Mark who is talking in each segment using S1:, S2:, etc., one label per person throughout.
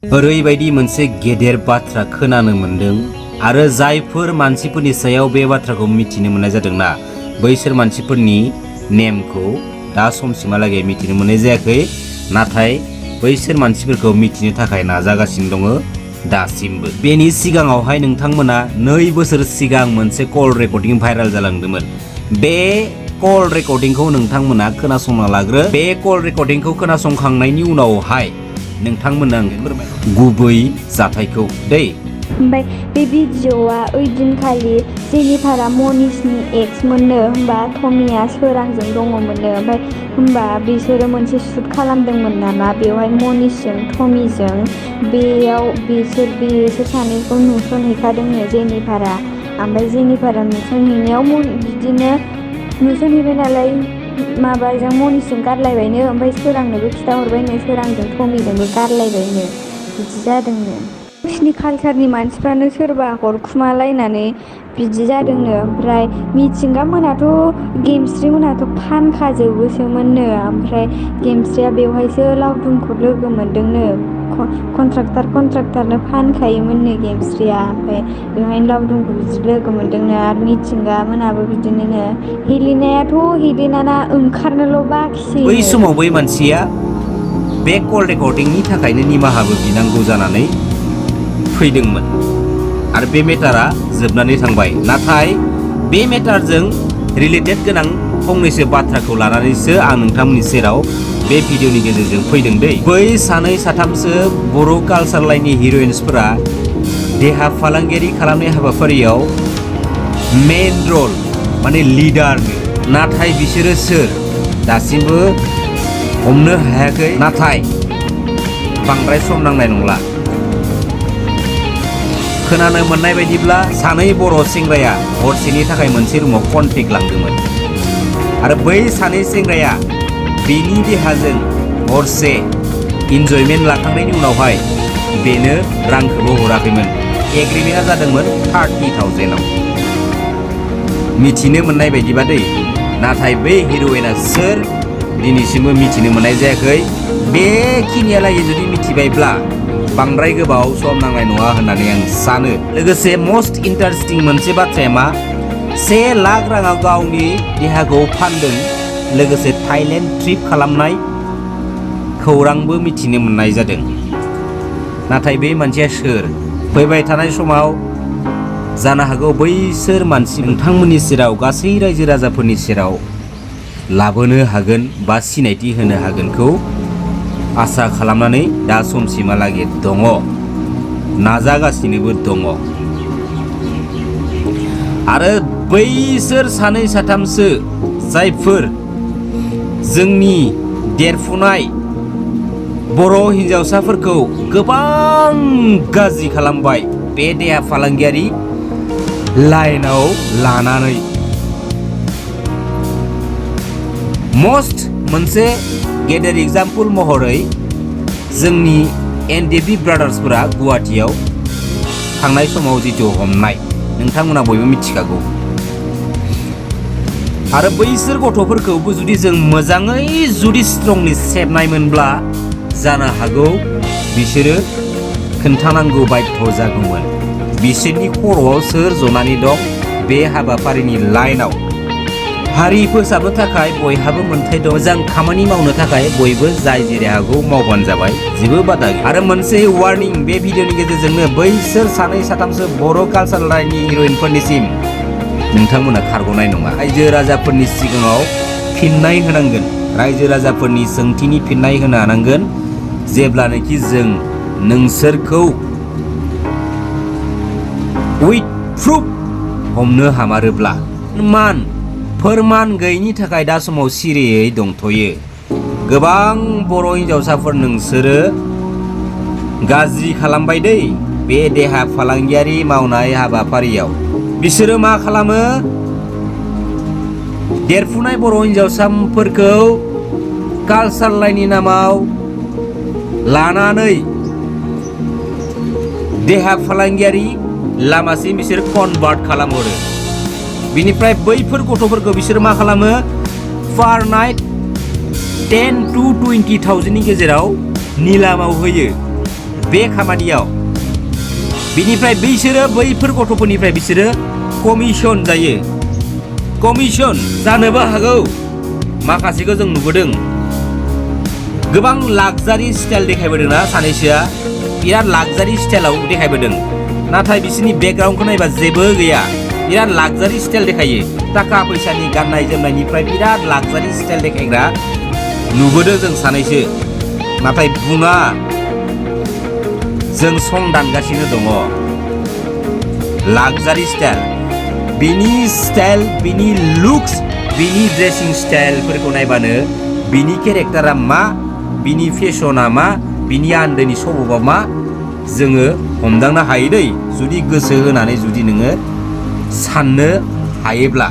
S1: ओरैबायदि मोनसे गेदेर बाथ्रा खोनानो मोनदों आरो जायफोर मानसिफोरनि सायाव बे बाथ्राखौ मिथिनो मोननाय जादोंना बैसोर मानसिफोरनि नेमखौ दा समसिमहालागै मिथिनो मोननाय जायाखै, नाथाय बैसोर मानसिफोरखौ मिथिनो थाखाय नाजागासिनो दङ दासिमबो। बेनि सिगाङावहाय नोंथांमोना 2 बोसोर सिगां मोनसे कल रेकर्डिं भाइरेल जालांदोंमोन। बे कल रेकर्डिंखौ नोंथांमोना खोनासंना लाग्रो। बे कल रेकर्डिंखौ खोनासंखांनायनि उनावहाय नोंथांमोना गुबै जाथायखौ दै।
S2: ओमफ्राय बे भिडिअ'आ ओइदिनखालि जेनिफारा मनिसनि एक्स मोननो, होमबा टमिया सोरांजों दङमोननो। ओमफ्राय होमबा बिसोरो मोनसे शुट खालामदोंमोन नामा बेवहाय मनिसजों टमिजों। बेयाव बिसोर सानैखौ नुसनहैखादोंनो जेनिफारा। ओमफ्राय जेनिफारा नुसनहैनायाव बिदिनो नुसनहैबाय नालाय माबाजों मनिसजों गारलायबायनो। ओमफ्राय सोरांनोबो खिथाहरबायनो, सोरांजों टमिजोंबो गारलायबायनो। बिदि जादोंनो। गावसिनि कालचारनि मानसिफ्रानो सोरबा हरखुमालायनानै बिदि जादोंनो। ओमफ्राय मिथिंगा मोनाथ' गेमस्रि मोनाथ' फानखाजोबोसोमोननो। ओमफ्राय गेमस्रिया बेवहायसो लावदुमखौ लोगो मोनदोंनो। कन्ट्राक्टारनो फानखायोमोननो गेमस्रिया। ओमफ्राय बेवहायनो लावदुमखौ बिदि लोगो मोनदोंनो। आरो मिथिंगा मोनाबो बिदिनो। हेलेनाना ओंखारनोल' बाखिसै।
S1: बै समाव बै मानसिया बे कल रेकर्डिंनि थाखायनो निमाहाबो बिनांगौ जानानै फैदोंमोन आरो बे मेटारा जोबनानै थांबाय। नाथाय बे मेटारजों रिलेटेड गोनां फंनैसो बाथ्राखौ लानानैसो आं नोंथांमोननि सेराव बे भिडिअनि गेजेरजों फैदों दै। बै 2-3सो बर' कालचार लाइननि हिर'इन्सफोरा देहा फालांगियारि खालामनाय हाबाफारियाव मेन रल माने लिडारनो, नाथाय बिसोरो सोर दासिमबो हमनो हायाखै। नाथाय बांद्राय सम नांनाय नंला। खोनानो मोननाय बायदिब्ला 2 बर' सेंग्राया हरसेनि थाखाय मोनसे रुमाव कन्ट्रेक्ट लांदोंमोन आरो बै 2 सेंग्राया बेनि देहाजों हरसे इन्जयमेन्ट लाखांनायनि उनावहाय बेनो रांखौबो हराखैमोन। एग्रिमेन्टआ जादोंमोन 30,000 आव। मिथिनो मोननाय बायदिबा दै। नाथाय बै हिर'इना सोर दिनैसिमबो मिथिनो मोननाय जायाखै। बेखिनियालागै जुदि मिथिबायब्ला बांद्राय गोबाव सम नांनाय नङा होननानै आं सानो। लोगोसे मस्ट इन्टारेस्टिं मोनसे बाथ्राया मा, 1 लाख राङाव गावनि देहाखौ फानदों। लोगोसे थाइलेण्ड ट्रिप खालामनाय खौरांबो मिथिनो मोननाय जादों। नाथाय बे मानसिया सोर? फैबाय थानाय समाव जानो हागौ बैसोर मानसि नोंथांमोननि सेराव गासै रायजो राजाफोरनि सेराव लाबोनो हागोन बा सिनायथि होनो हागोनखौ आसा खालामनानै दा समसिमहालागै दङ, नाजागासिनोबो दङ। आरो बैसोर 2-3सो जायफोर जोंनि देरफुनाय बर' हिन्जावसाफोरखौ गोबां गाज्रि खालामबाय बे देहा फालांगियारि लाइनाव लानानै। मस्ट मोनसे गेदेर एग्जाम्पल महरै जोंनि NDB ब्रादार्सफोरा गुवाहाटियाव थांनाय समाव जिथु हमनाय नोंथांमोना बयबो मिथिखागौ। आरो बैसोर गथ'फोरखौबो जुदि जों मोजाङै जुदि स्ट्रंलि सेबनायमोनब्ला जानो हागौ बिसोरो खोन्थानांगौ बाध्य जागौमोन। बिसोरनि खर'आव सोर जनानै दं बे हाबाफारिनि लाइनाव। हारि फोसाबनो थाखाय बयहाबो मोन्थाय दं। मोजां खामानि मावनो थाखाय बयबो जाय जेरै हागौ मावबानो जाबाय, जेबो बादा गैया। आरो मोनसे वार्निं बे भिडिअनि गेजेरजोंनो बैसोर 2-3सो बर' कालचार लाइननि हिर'इनफोरनिसिम नोंथांमोना खारग'नाय नङा। रायजो राजाफोरनि सिगाङाव फिननाय होनांगोन। रायजो राजाफोरनि सोंथिनि फिननाय होनो हानांगोन जेब्लानोखि जों नोंसोरखौ उइथ प्रुफ हमनो हामारोब्ला। फोरमान गैयिनि थाखाय दा समाव सिरियै दंथ'यो। गोबां बर' हिन्जावसाफोर नोंसोरो गाज्रि खालामबाय दै बे देहा फालांगियारि मावनाय हाबाफारियाव। बिसोरो मा खालामो, देरफुनाय बर' हिन्जावसाफोरखौ कालचार लाइननि नामाव लानानै देहा फालांगियारि लामासिम बिसोर कनभार्ट खालामहरो। बिनिफ्राय बैफोर गथ'फोरखौ बिसोर मा खालामो, पार नाइट 10 to 20,000 नि गेजेराव निलामाव होयो। बे खामानियाव बिनिफ्राय बैसोरो बैफोर गथ'फोरनिफ्राय बिसोरो कमिसन जायो। कमिसन जानोबो हागौ माखासेखौ जों नुबोदों गोबां लाक्जारि स्टाइल देखायबोदोंना सानैसोआ बिराद लाक्जारि स्टाइलाव देखायबोदों नाथाय बिसोरनि बेकग्राउन्डखौ नायबा जेबो गैया बिराद लाक्जारि स्टाइल देखायो थाखा फैसानि गाननाय जोमनायनिफ्राय बिराद लाक्जारि स्टाइल देखायग्रा नुबोदों जों सानैसो नाथाय बुङा जों सं दानगासिनो दङ लाक्जारि स्टाइल बिनि लुक्स बिनि ड्रेसिं स्टाइलफोरखौ नायबानो बिनि केरेक्टारा मा बिनि फेशना मा बिनि आन्दोनि स्वभावा मा जोङो हमदांनो हायो दै जुदि गोसो होनानै जुदि नोङो साननो हायोब्ला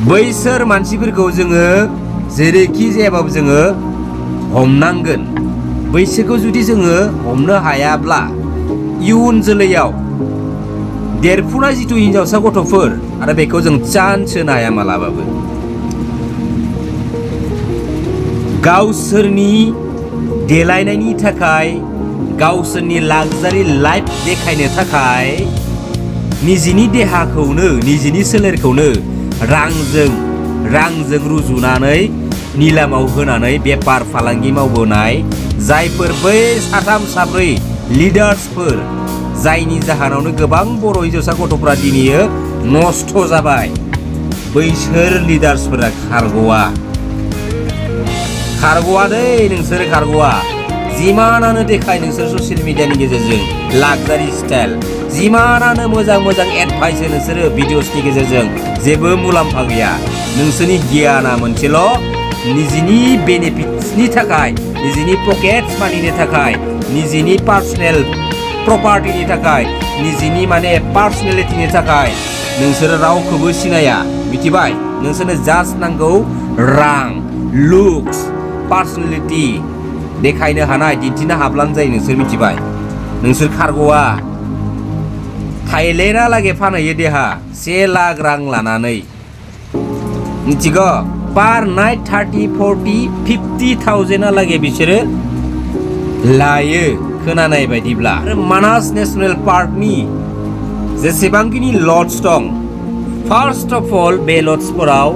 S1: बैसोर मानसिफोरखौ जोङो जेरैखि जायाबाबो जोङो हमनांगोन बैसोरखौ जुदि जोङो हमनो हायाब्ला इयुन जोलैयाव देरफुनाय जिथु हिनजावसा गथ'फोर आरो बेखौ जों चान्स होनो हाया मालाबाबो गावसोरनि देलायनायनि थाखाय गावसोरनि लाक्जारि लाइफ देखायनो थाखाय निजिनि देहाखौनो निजिनि सोलेरखौनो रांजों रुजुनानै निलामाव होनानै बेपार फालांगि मावबोनाय जायफोर बै साथाम साब्रै लिडार्सफोर जायनि जाहोनावनो गोबां बर' हिनजावसा गथ'फ्रा दिनैयो नस्थ' जाबाय बैसोर लिडार्सफोरा खारग'आ दै नोंसोर खारग'आ जिमानानो देखाय नोंसोर ससियेल मिडियानि गेजेरजों लाक्जारि स्टाइल जिमानानो मोजां एडभाइस हो नोंसोरो भिडिअसनि गेजेरजों जेबो मुलाम्फा गैया नोंसोरनि गियाना मोनसेल' निजिनि बेनिफिट्सनि थाखाय निजिनि पकेट्स मानिनि थाखाय निजिनि पार्सनेल प्रपार्टिनि थाखाय निजिनि माने पार्सनेलिटिनि थाखाय नोंसोरो रावखौबो सिनाया मिथिबाय नोंसोरनो जास्ट नांगौ रां लुक्स पार्सनेलिटि देखायनो हानाय दिन्थिनो हाब्लानो जायो नोंसोर मिथिबाय नोंसोर खारग'आ थाइलेण्डहालागै फानहैयो देहा 1 लाख रां लानानै मिथिगौ पार नाइट 30-40-50,000 बिसोरो लायो खोनानाय बायदिब्ला आरो मानास नेशनेल पार्कनि जेसेबांखिनि लड्स दं फार्स्ट अफ अल बे लड्सफोराव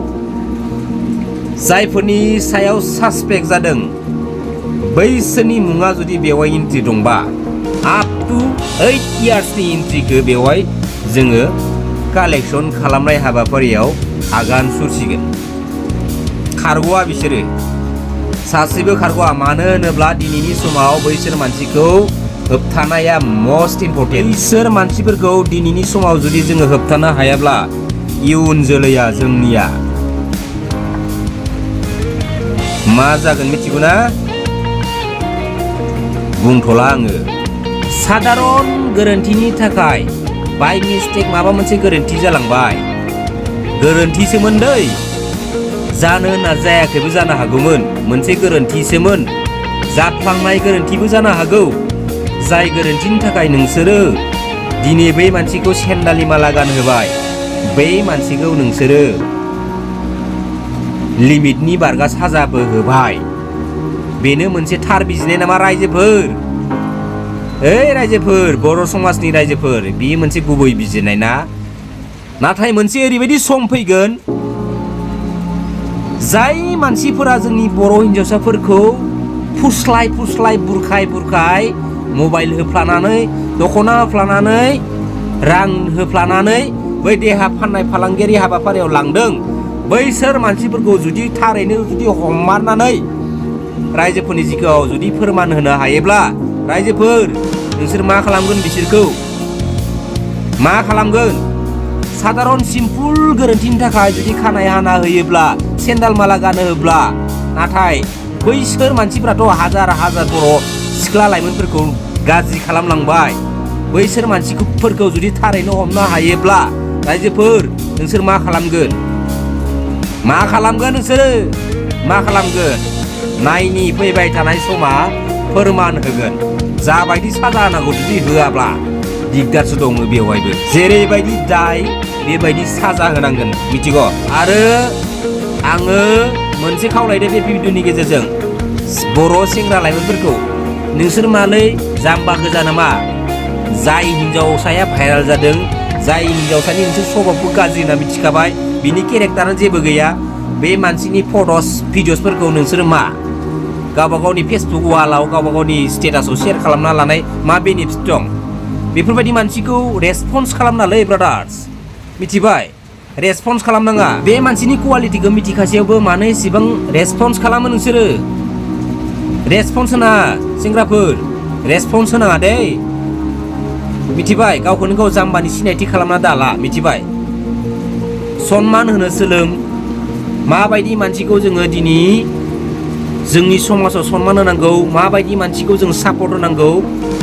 S1: जायफोरनि सायाव सासपेक्ट जादों बैसोरनि मुङा जुदि बेवहाय एन्ट्रि दंबा आप टु 8 इयार्सनि एन्ट्रिखौ बेवहाय जोङो कालेक्सन खालामनाय हाबाफारियाव आगान सुरसिगोन खारग'आ बिसोरो सासेबो खारग'आ मानो होनोब्ला दिनैनि समाव बैसोर मानसिखौ होबथानाया मस्ट इम्पर्टेन्ट बैसोर मानसिफोरखौ दिनैनि समाव जुदि जोङो होबथानो हायाब्ला इयुन जोलैया जोंनिया मा जागोन मिथिगौ ना बुंथ'ला आङो साधारन गोरोन्थिनि थाखाय बाय मिस्टेक माबा मोनसे गोरोन्थि जालांबाय गोरोन्थिसोमोन दै जानो नाजायाखैबो जानो हागौमोन मोनसे गोरोन्थिसोमोन जाफ्लांनाय गोरोन्थिबो जानो हागौ जाय गोरोन्थिनि थाखाय नोंसोरो दिनै बै मानसिखौ सेन्डालि माला गानहोबाय बै मानसिखौ नोंसोरो लिमिटनि बारगा साजाबो होबाय बेनो मोनसे थार बिजिरनाय नामा रायजोफोर रायजोफोर बर' समाजनि रायजोफोर बेयो मोनसे गुबै बिजिरनाय ना नाथाय मोनसे ओरैबायदि सम फैगोन जाय मानसिफोरा जोंनि बर' हिनजावसाफोरखौ फुस्लाय बुरखाय मबाइल होफ्लानानै दख'ना होफ्लानानै रां होफ्लानानै बै देहा फाननाय फालांगियारि हाबाफारियाव लांदों बैसोर मानसिफोरखौ जुदि थारैनो जुदि हमारनानै रायजोफोरनि सिगाङाव जुदि फोरमान होनो हायोब्ला रायजोफोर नोंसोर मा खालामगोन बिसोरखौ मा खालामगोन साधारन सिम्पुल गोरोन्थिनि थाखाय जुदि खानाय हाना होयोब्ला सेन्डाल माला गानहोब्ला नाथाय बैसोर मानसिफ्राथ' हाजार बर' सिख्ला लाइमोनफोरखौ गाज्रि खालामलांबाय बैसोर मानसिफोरखौ जुदि थारैनो हमनो हायोब्ला रायजोफोर नोंसोर मा खालामगोन नोंसोरो मा खालामगोन नायनि फैबाय थानाय समा फोरमान होगोन जाबायदि साजा होनांगौ जुदि होआब्ला दिगदारसो दङ बेवहायबो जेरैबायदि दाय बेबायदि साजा होनांगोन मिथिगौ आरो आङो मोनसे खावलायदो बे भिडिअनि गेजेरजों बर' सेंग्रा लाइमोनफोरखौ नोंसोर मालै जाम्बा गोजा नामा? जाय हिन्जावसाया भाइराल जादों, जाय हिन्जावसानि नोंसोर स्वभाबखौ गाज्रि होनना मिथिखाबाय, बिनि केरेक्टारानो जेबो गैया, बे मानसिनि फट'स भिडिअसफोरखौ नोंसोर मा गावबा गावनि फेसबुक वालाव गावबा गावनि स्टेटासाव शेयार खालामना लानाय मा बेनिफिट दं? बेफोरबायदि मानसिखौ रेसपन्स खालामनालै ब्रादार्स, मिथिबाय? रेसपन्स खालामनाङा। बे मानसिनि क्वालिटिखौ मिथिखासेयावबो मानो एसेबां रेसपन्स खालामो नोंसोरो? रेसपन्स होनाङा सेंग्राफोर, रेसपन्स होनाङा दै, मिथिबाय? गावखौनो गाव जाम्बानि सिनायथि खालामना दाला, मिथिबाय? सनमान होनो सोलों। माबायदि मानसिखौ जोङो दिनै जोंनि समाजाव सनमान होनांगौ, माबायदि मानसिखौ जों सापर्ट होनांगौ,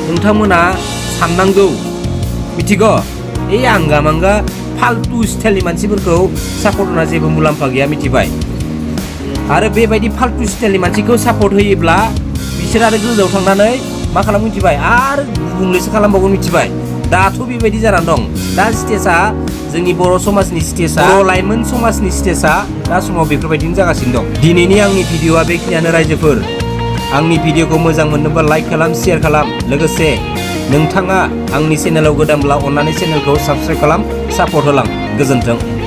S1: नोंथांमोना साननांगौ, मिथिगौ? ए आंगा मांगा फालतु स्टाइलनि मानसिफोरखौ सापर्ट होना जेबो मुलाम्फा गैया, मिथिबाय? आरो बेबायदि फालतु स्टाइलनि मानसिखौ सापर्ट होयोब्ला बिसोर आरो गोजौआव थांनानै मा खालामो मिथिबाय? आरो गुबुंलेसो खालामबावगोन, मिथिबाय? दाथ' बेबायदि जानानै दं। दा स्टेजआ जोंनि बर' समाजनि स्टेजआ, बर' लाइमोन समाजनि स्टेजआ दा समाव बेफोरबायदिनो जागासिनो दं। दिनैनि आंनि भिडिअआ बेखिनियानो रायजोफोर। आंनि भिडिअखौ मोजां मोनोबा लाइक खालाम, शेयार खालाम। लोगोसे नोंथाङा आंनि चेनेलाव गोदानब्ला अन्नानै चेनेलखौ साबस्क्राइब खालाम, सापर्ट होलां। गोजोन्थों।